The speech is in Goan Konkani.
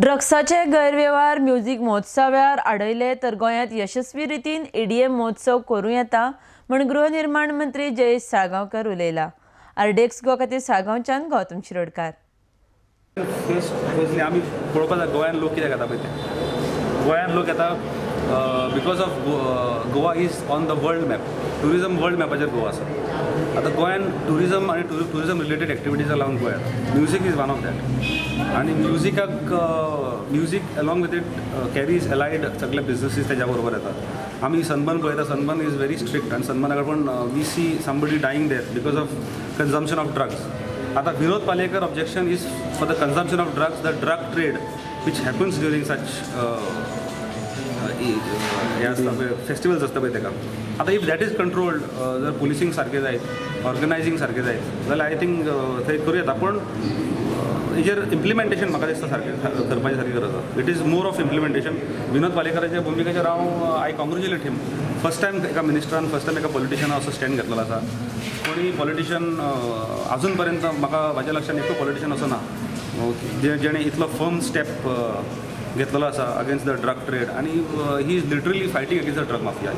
ड्रग्साचे गैरवेव्हार म्युझिक महोत्सवार आडयले तर गोंयांत यशस्वी रितीन ईडीएम महोत्सव करूं येता म्हूण गृहनिर्माण मंत्री जयेश साळगांवकर उलयला. आरडीएक्स गोवा खातीर साळगांवच्यान गौतम शिरोडकार. फर्स्टली आमी पळोवपाक जाय गोंयान लोक कित्याक येता पळय ते. गोंयान लोक येता because of Goa is on the world map. Tourism world मॅपाचेर Goa आसा. आतां गोंयान ट्युरिजम आनी ट्युरिजम रिलेटेड एक्टिविटीजाक लागून गोवा येता. Music is one of that. आनी म्युजिकाक music along with it carries allied सगळे बिजनसीस तेज्या बरोबर येता. आमी सनबर्न पळयता, सनबर्न is very strict आनी सनबर्ना पण we see somebody dying there because of consumption of drugs. आतां Vinod Palyekar objection is for the consumption of drugs, the drug trade which happens during such हें आसता पळय, फेस्टिवल्स आसता पळय तेका. आतां if that is controlled, जर पुलिसींग सारकें जायत, ऑर्गनायजींग सारकें जायत जाल्यार I think थंय करूं येता. पूण हेजेर इम्प्लिमेंटेशन म्हाका दिसता सारकें करपाची सारकी गरज आसा. It is more of implementation. Vinod पालयेकराच्या भुमिकेचेर हांव I congratulate him. First time एका मिनिस्टरान, फर्स्ट टायम एका पॉलिटिशनान असो स्टँड घेतलेलो आसा. कोणी पॉलिटिशन अजून पर्यंत म्हाका म्हाज्या लक्षान एकूय पॉलिटिशन असो ना जेणे इतलो फर्म स्टेप घेतलेलो आसा अगेन्स्ट the drug trade आनी he is literally fighting against the drug mafia.